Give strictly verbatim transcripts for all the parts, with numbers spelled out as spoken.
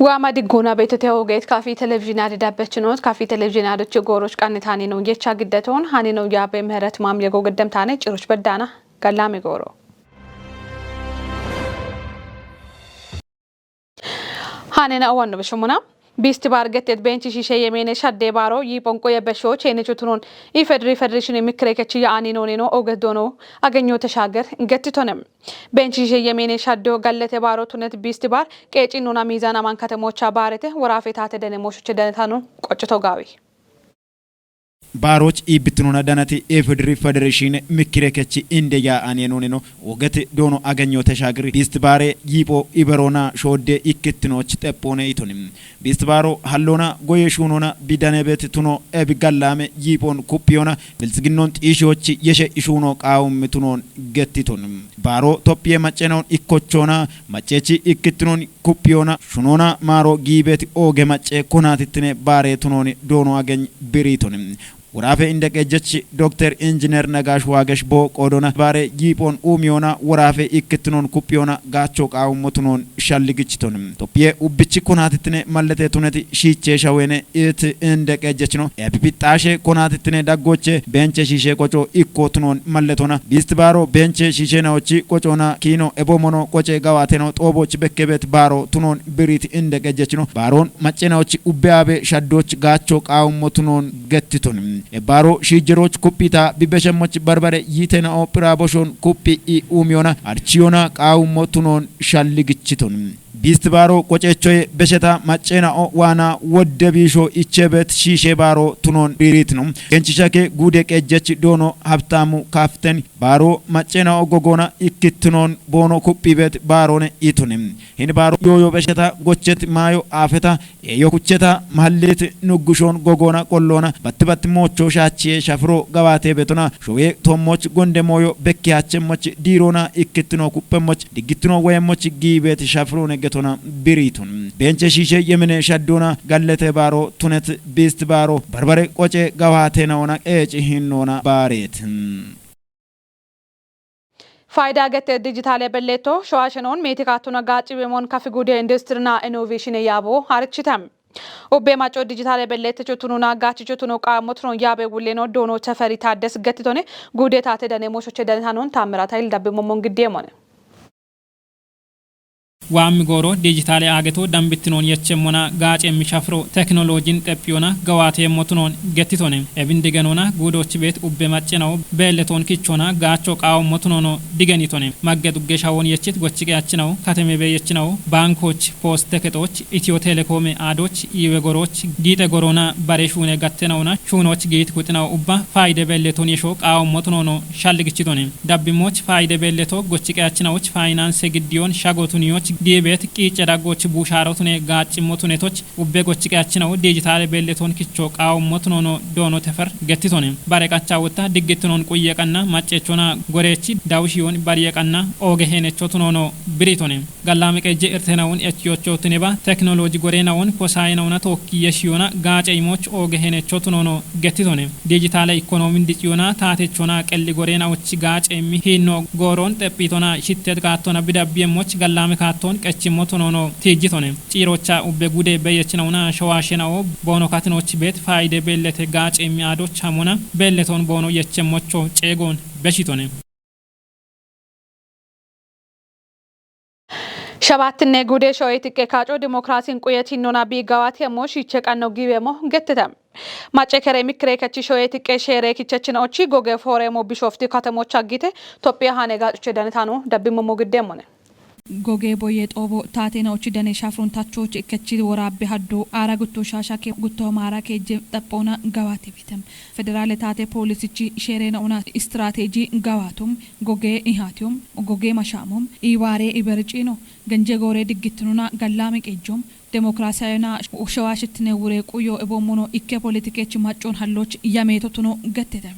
Waama digguuna beetete hoogeet kafi televizhiinaadi dabbechinoot, kafi televizhiinaadochi gooroch qannitaani no yecha giddetoon hani no yaabe ምህረት ማም የጎ ግደምታኔ ጭሮች በዳና ገላሚ ጎሮ። Hanena owanno bishumuna. Biisti baar gettet beenchi shiishe yemeene shadde baaro yii phonqo ye beshooch heene chutunoon Ifedri Federeeshini Mikire kechi ya'ani nooneno oge doono Agenyo Teshaager gettitonem. Beenchi shiishe yemeene shaddo gallete baaro tunet biisti baar qeeci noona miizaan aman katemoocha baarete woraafe taate dene mooshoche danetano qoccito gaawi. Baaroch iibbittinona danati Ifedri Federeeshiine Mikire kechi inde yaa'ani nooneno, wogeti doono Agenyo Teshaagiri biisti baare yiipho iberoona shoodde ikkittinooch xephoone itoni. Biisti baaro halloona goye shuunoona bidanebet tuno ebi gallaame yiiphoon kuphiyoona biltsiginnoon xiishoochi yeshe ishuuno qaawummi tunoon gettiton. Baaro Tophiye maccenoon ikkochoona macceechi ikkittinoon kuphiyoona shunoona maaro giibeeti ooge macce konaatittine baare tunooni doono ageny biriitoni. Woraafe inde qeejjech Dokter Injiner Nagaash Waagesh boo qoodoona baare yiiphoon uumiyoona woraafe ikkittinoon kuphiyoona gaacho qaawummo tunoon shalligichiton. Tophiye ubbichi konaatittine mallete tuneti shiichee shaweene it inde qeejjechino ebi pixxaashe konaatittine daggooche beenche shiishe qoco ikko tunoon malletona. Biisti baaro beenche shiisheenaochi qocoona kiino ebo mono qoce gawaateno xooboochi bekkebeet baaro tunoon biriit inde qejjechino. Baaroon maccenaochi ubbe aabe shaddooch gaacho qaawummo tunoon gettiton. E baaro shiijjerooch kuphita bibbeshemmoch barbare yiitenao phiraaboshoon kuphi i uumiyoona archiyoona qaawummo tunoon shalligichiton. Biisti baaro qoceechoye besheta macceena'o waana wodde biisho ichebeet shiishe baaro tunoon riiritino. Kenchishake guude qeejjechi doono Habtaamu Kaaften baaro macceena'o gogoona ikkittinoon boono kuphibeet baaroone ituni. Hini baaro yooyo besheta gochchet maayo aafeta eeyo kuchcheta mahallit nuggushoon gogoona qolloona batti batti moocho shaachiye shafiro gawaate betona. Showe toommoch gonde mooyo bekkeyaachemmoch diiroona ikkittino kuphemmoch diggittino woyemmoch giibeet shafiroone getona biriitun. Beenche shiishe yemine shaddoona gallete baaro tunet biist baaro barbare qoce gawaateenaona qeeci hinnoona baareet. Faayidaa gette dijitaale belleetto showaashenoon miiti kaattona gaacciwemoon kafi gude industirina inoveeshine yaabo harichite. Ubbe macco dijitaale belleette chuttununa gaachi chuttuno qaammotuno yaabe wulleno doono Teferi Taaddes gettitone guude taate dane mooshoche danetanoon Taammiraata Hildabbi Mommon giddeemone. Waammi gooro dijitaale aageto dambittinoon yechemmona gaacemmi shafiro tekinoloojin xephiyona gawaateemmotunoon gettitone. Ebin digenona guudoochi beet ubbe maccenawo beelletoon kichona gaacho qaawommotunoono digenitone. Magge dugge shawoon yechit gochi qeyachinawo, kateme beeyechinawo, baankoch, poste kexooch, Itiyo Telekoome aadoch, iiwe goroch, giixe gorona bare shuune gattenawona shuunoch giit kuxinawo ubba faayide beelleton yesho qaawommotunoono shalligichitone. Dabbimmoch faayide beelleto gochi qeyachinawoch faayinaanse giddiyoon shagotuniyoch giibeet qiicce daggoch buushaarotune gaaccimmotune toch ubbe gochi qeyachinawo dijitaale beelleton kicho qaawommotunoono doono Tefer gettitone. Bare qachawotta diggittinoon quye qanna macceechona goreechi dawushiyoon bariye qanna ooge heenechotunoono biritone. Gallaame qeejje irtenawun echiyochotuneba tekinolooji goreenawun kosaayinawuna tookki yeshiyona gaace imoch ooge henechotunoono gettitone. Dijitaale ikonoomin diciyona taatechona qelli goreenawochi gaace immi hiinno gooroon xephiitona shittet kaattona bidabbiyemoch gallaame kaattoon qechimmotunoono tiijjitone. Ciirocha ubbe gude beyechinawuna showaashenawo boono katinochi beet faayide beellete gaace immi aadoch hamona beelletoon boono yechemmocho ceegoon beshitone. Shabaattinne gude shoye tiqqe kaaco dimokiraasin quyetin nona biigawaati hemmo shiiche qanno giiwemo gettete. Macce kere mikkire kechi shoye tiqqe sheere kichechinochi goge fooreemo bishofti katemocha gite Tophiya hane gaacuche danetano dabbimmo mogiddeemmone. Goge boye xoobo taatenochi dane shafrun tachoch kechi woraabbe haddo aara gutto shaashake gutto maara keejje xaphoona gawaate bitem. Federaale taate poolisichi sheereenauna istiraateeji gawaatum goge ihaatium goge mashaamum iiwaare iberciino genje goore diggittinuna gallaame qeejjom demokraasiyayona showaashittine wure quyo eboommono ikke politikechi maccoon halloch yameetotuno gettete.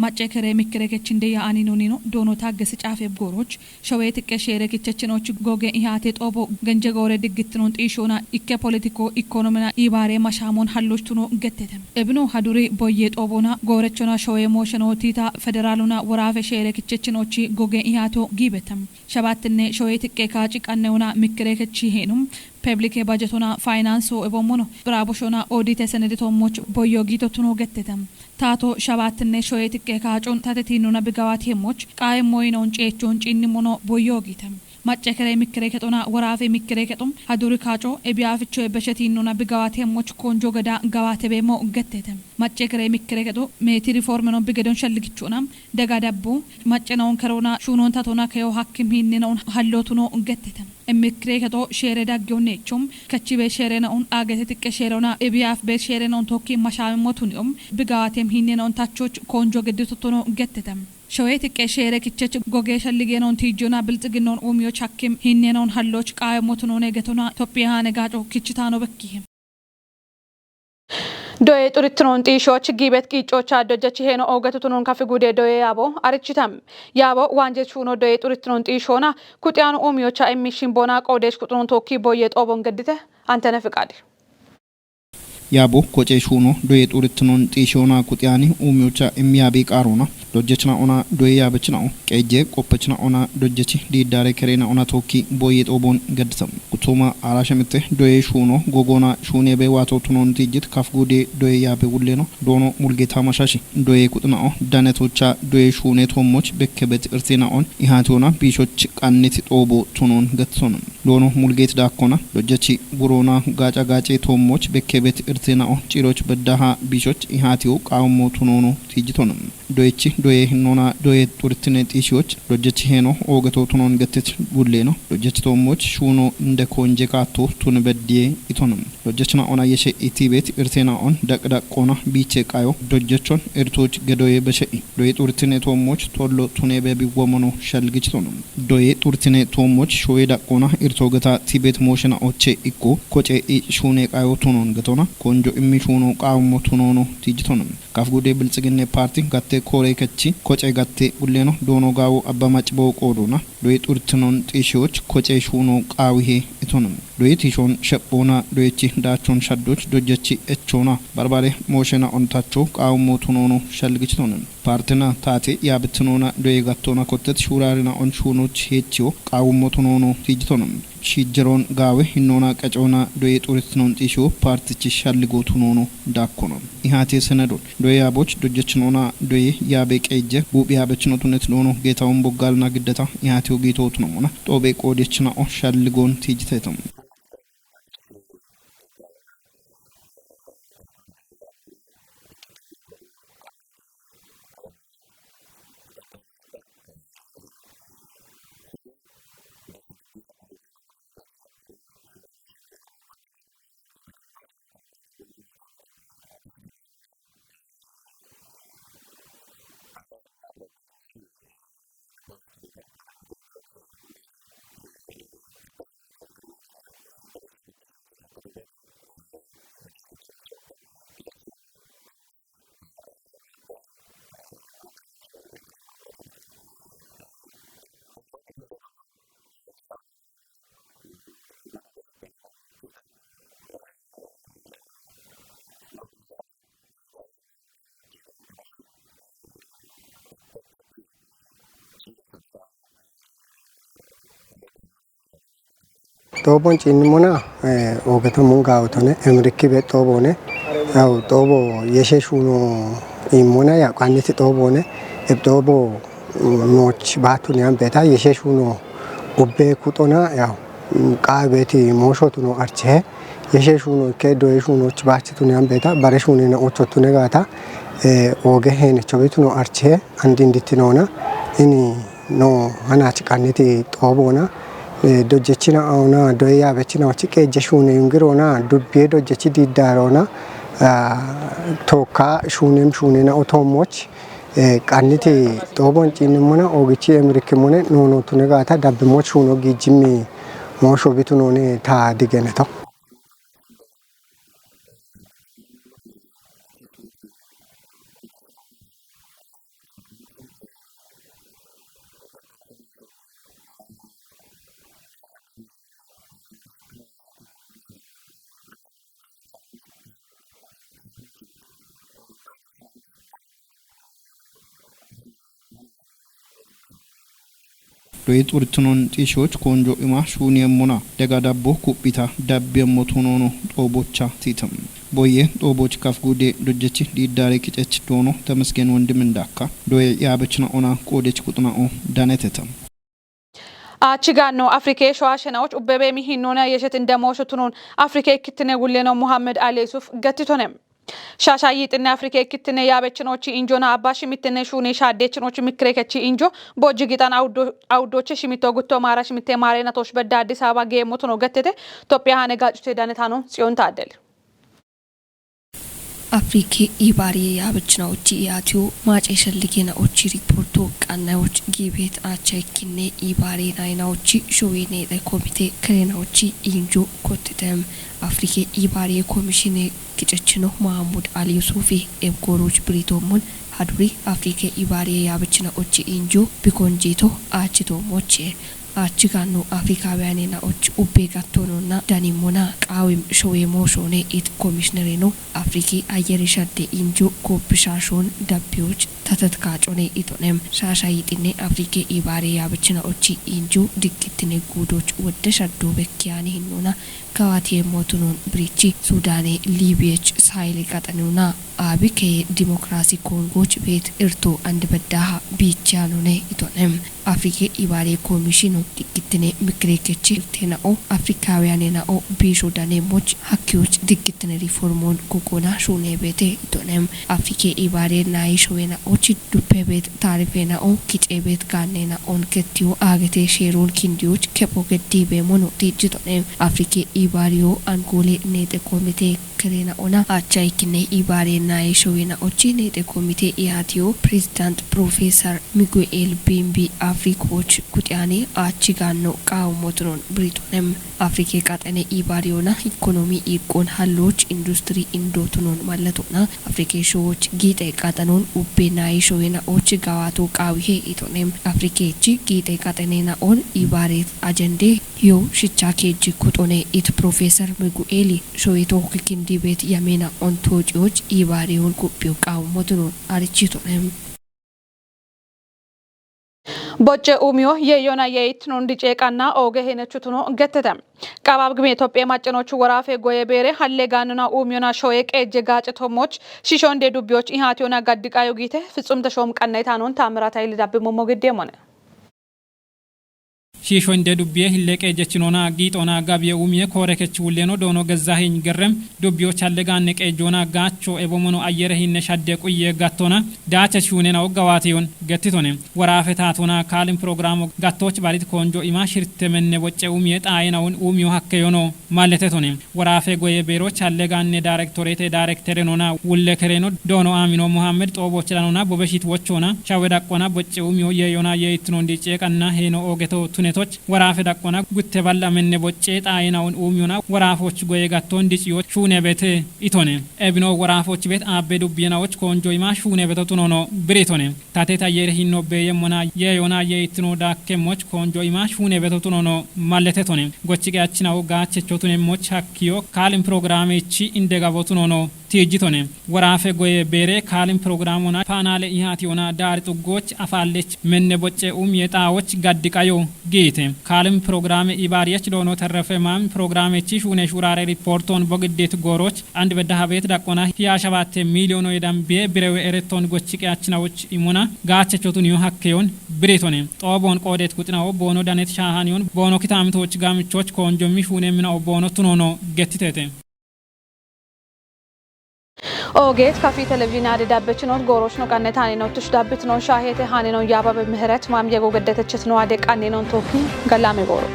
Macce kere mikkire kechinde ya'ani nonino doono Taaggese Caafe gooroch showe tiqqe sheere kichechinoch goge ihaate xoobo genje goore diggittinon xiishoona ikke politiko ikonomina iibaare mashaamon halloch tuno gettete. Ebino haduri boye xoobona goorechona showe moosheno tiita federaaluna woraafe sheere kichechinochi goge ihaato giibete. Shabaattinne shoye tiqqe kaaci qanneuna mikkire kechi heenum Peblike bajetona faayinaansoo eboommono, xuraaboshona oodiite seneditoommoch boyyo giitottuno gettete. Taato shabaattinne shoye xiqqe kaacon tatetiinnona bigawaati hemmoch qaayemmoyinoon ceechoon ciinnimmono boyyo giite. Macce keree mikkire kexona woraafe mikkire kexo haduri kaaco ebiyaaficho ebbeshetiinnona bigawaati hemmoch koonjo geda gawaate beemmo gettete. Macce keree mikkire kexo meeti rifoormeno bigedon shalligichona dega dabbu maccenaon kerona shuunoon tatona keyo hakkim hiinnenaon hallootuno gettete. Emmikkire kexo sheere daggeonneechom kachibe sheerenaon aagete xiqqe sheerona ebiyaaf be sheerenaon tokki mashaamimmo tuniom bigawaatem hiinnenaon tachoch koonjo gedditottono gettete. Shoye xiqqe sheere kichech goge shalligeenoon tiijjona bilxiginnoon uumiyoch hakkim hiinnenaon halloch qaayemmo tunoone getona Tophiyahaane gaaco kichitaano bekkihe. Doye xurittinoon xiishoch giibet qiiccocha dojjachi heeno oogetutunoon kafi gude doye yaabo arichitam. Yaabo waanje shuuno doye xurittinoon xiishoona kuxiyaanu uumiyocha immishin boona qoodesh quxunoon tookki boyye xoobon geddite. Antene Fiqaadi. Yaabo koce shuuno doye xurittinoon xiishoona kuxiyaani uumiyocha immiyaabi qaarona dojjechina ona doye yaabechinao qeejje qoppechina ona dojjechi diiddaare kereena ona tookki boyye xoobon gedditam. Kutuma aaraashe mitte doye shuuno gogoona shuuneebe waato tunoon tiijjit kaf gude doye yaabe wulleeno doono mulgeeta mashashi doye kuxinao danetocha doye shuune toommoch bekkebet irtinaon ihaatiyoona biishoch qanniti xoobo tunoon gattisona. Doono mulgeet daakkona dojjechi guroona gaaca gaace toommoch bekkebet irtinaon ciiroch beddaha biishoch ihaatiyo qaawammo tunoono tiijjitona. Doyechi doye hinnoona doye xurittine xiishiyoch dojjechi heeno oogeto tunoon gettich gulleeno dojjechi toommoch shuuno inde koonje kaatto tuni beddiye itona. Dojjechina ona yeshe itibeet irtena on daqdaqoona biiche qayo dojjechon irtoch gedoye beshe'i doye xurtine toommoch tollo tunebe biwwomono shalgichitona. Doye xurtine toommoch shoye daqoona irto geta tibet mooshena oche ikko koce i shuune qayo tunon getona konjo immi shuuno qaawummo tunono tijjitona. Kaf gude bilxiginne parti gatte koore kechi koce gatte gulleno doono gaawo abba mac boo qoodona. Doye xurtinon xiishiyoch koce shuuno qaawihe itona. Doye tiishon shephoona doyechi daachon shaddoch dojjechi echona barbare mooshena ontacho qaawummo tunoono shalgichitona. Partina taate yaabitinoona doye gattoona kottet shuuraarina on shuunoch heechiyo qaawummo tunoono tijjitona. Shiijjeroon gaawe hinnoona qacoona doye xuritinon xiishiyo partichi shalligo tunoono daakkona. Ihaate senedon doye yaaboch dojjechinoona doye yaabe qeejje guuphi yaabechino tunet doono geetawon boggaalina giddeta ihaatiyo giito tunamona xoobe qoodechina o shalligoon tijjiteta. Xoobon ciinnimona ogeto mun gaawotone emirikki be xoobone. Yaw xoobo yeshe shuuno immona ya qanniti xoobone eb xoobo nooch baatun yambeeta yeshe shuuno ubbe kuxona yaw qaabeeti mooshotuno archehe yeshe shuuno ikke doye shuunoch baachitun yambeeta bare shuunena ochottune gaata ooge heene chobituno archehe andi inditinoona ini no hanach qanniti xooboona dojjechina auna doye yaabechina ochi qeejje shuune yungiroona dubbiye dojjechi diiddaroona tookka shuunem shuunena otoommoch qanniti xoobon ciinnimmona oogichi emirikkimone noonootune gaata dabbimmoch shuuno giijjimmi moosho bitunoone ta digeneto. Doye xurtinoon xiishoch koonjo ima shuuneemmona daga dabbo kuphita dabbeemmo tunoono xoobocha tiitam. Boyye xooboch kaf gude dojjechi diiddaare kicech doono Temesgen Wondim Indakka doye yaabechna ona qoodech quxna'o danetetam. Achi ganno Afrike shoashenaoch ubbebe mi hinnona yeshet indemoosho tunon Afrike kittine gulleno Muhammad Ali Yusuf gattitonem. Shasha yitinne Afrike kittine yaabechinochi injona abba shimittine shuni shadechinochi mikrekechi injo bojji gitan awuddoche shimito gutto maara shimitte maarena tosh bedda Addis Ababa geemmotono gattete. Tophiya hane gaccute danetano Tsiyon Taaddele. Afriki Ibaari yaabechinaochi yaatiyo maace shalligeenaochi riporto qannayoch giibeet aacha ikkinne Ibaari nayinaochi showeeneedhe komite kereenaochi injo kottitem. Afriki Ibaari komishine kicechino Mahamud Ali Yusufi ebgooroch biritoomon haduri Afriki Ibaari yaabechinaochi injo bikonjiito aachitoomoche. Achi ganno Afrikaawiyaanena och ubbe gattononna danimona qaawim showeemo shoone it komishinereno Afriki ayyeri shadde injo koppishashoon dabbiyoch tatatkaacone itonem. Shaasha yixinne Afriki Ibaare yaabechina ochi injo diggittine guudoch wodde shaddo bekkiyaani hinnona kawaatiye mootunon birichi Sudaane Liibiyech saayile qaxanona Abi keye dimokiraasi Koongoch beet irto andi beddaha biichiyanone itonem. Afrike Ibaare Komishino diggittine mikirekechi irtena'o Afrikaawiyaanena'o biisho daneemoch hakkiyoch diggittine riformoon kokoona shuuneebeete itonem. Afrike Ibaare naayishowena'och duppebeet taarifeena'o kiceebeet gaanneena'on kettiyo aagete sheeroon kindiyoch kepho geddiibeemono tiijjitonem. Afrike Ibaariyo angoole neexe komite Kerena ona acha ikine ibare na isho wena ochi nete komite iatio President Professor Miguel Bimbi Afrikoch kutiani achi ganno qawo motunon Britonem. Afrike qaxene ibariona ikonomi iqqon halloch industri indotunon mallatona Afrike showoch giixe qaxanon ubbe na isho wena ochi gawato qawihe itonem. Afrike chi giixe qaxene na on ibare ajende Hiyo shicha keji kuxone it Professor Migueli shoito kikindibet yamena ontocioch ibariyon kupio qawo motunon arichitonem. Bocce umiyo yeyona yeyitnon dice qanna oge henechutuno gettete. Qabab gimi Itophiya maccanochu worafe goye beere halle gaanona umiyona shoye qeejje gaace tommoch shishonde dubbiyoch ihatiyona gaddiqayo giite fitsum teshom qanna itanon Taamiraat Hayile dabbi mommo giddeemone. Shiisho inde dubbiye hille qeejjechinona giixona gabiye umiye koore kechi wulleno doono Gezzaheny Gerrem dubbiyo challe gaanne qeejjona gaacho ebomono ayyere hinne shadde quyye gattona daacha shuunena oggawaatiyon gettitone. Woraafe taatona kaalin programo gattoch barit koonjo ima shirtemenne bocce umiye xaayena un umiyo hakkeyono malletetone. Woraafe goye beero challe gaanne daarektoreete daarektere nona wulle kereno doono Aamino Mohammed xoobochedhanona bobeshit wochona shawe daqqona bocce umiyo yeeyona yeeyittinon diice qanna heeno oogeto tunetoch woraafe daqqona gutte balla menne bocce xaayena un uumiyona woraafoch goye gatton diciyo shuune bete itone. Ebino woraafoch bet aabbe dubbiyenawoch koonjo ima shuune beto tunono biritone. Tate tayyere hinno beeyemmona yeeyona yeeyittino daakkemmoch koonjo ima shuune beto tunono malletetone. Gochiqe achinawo gaachecho tunemmoch hakkiyo kaalin prograamechi indegabo tunono tiijjitone. Woraafe goye beere kaalin programona paanaale ihaatiyona daari xuggooch afaallech menne bocce umiye xaawoch gaddiqayo giite. Kaalin programe ibaariyech doono terrefe maami programechi shuune shuraare riporton bogiddit gooroch and beddaha beet daqqona hiya shabatte miiliyono yedan biye birewe eretton gochiqe achinawoch imona gaachechotun yo hakkeyon biritone. Xooboon qoodet kuxinawo boono danet shaahaniyon boono kitaamitoch gaamichoch koonjommi shuune mina'o boono tunono gettitete. Oogeet kafi televizhiinade dabbechinoot goorochno qanne taaninoottush dabbitinoon shaaheete haaninoon yaababe miheret maam yego geddetechitinowaade qanneenoon tookkin galaame gooro.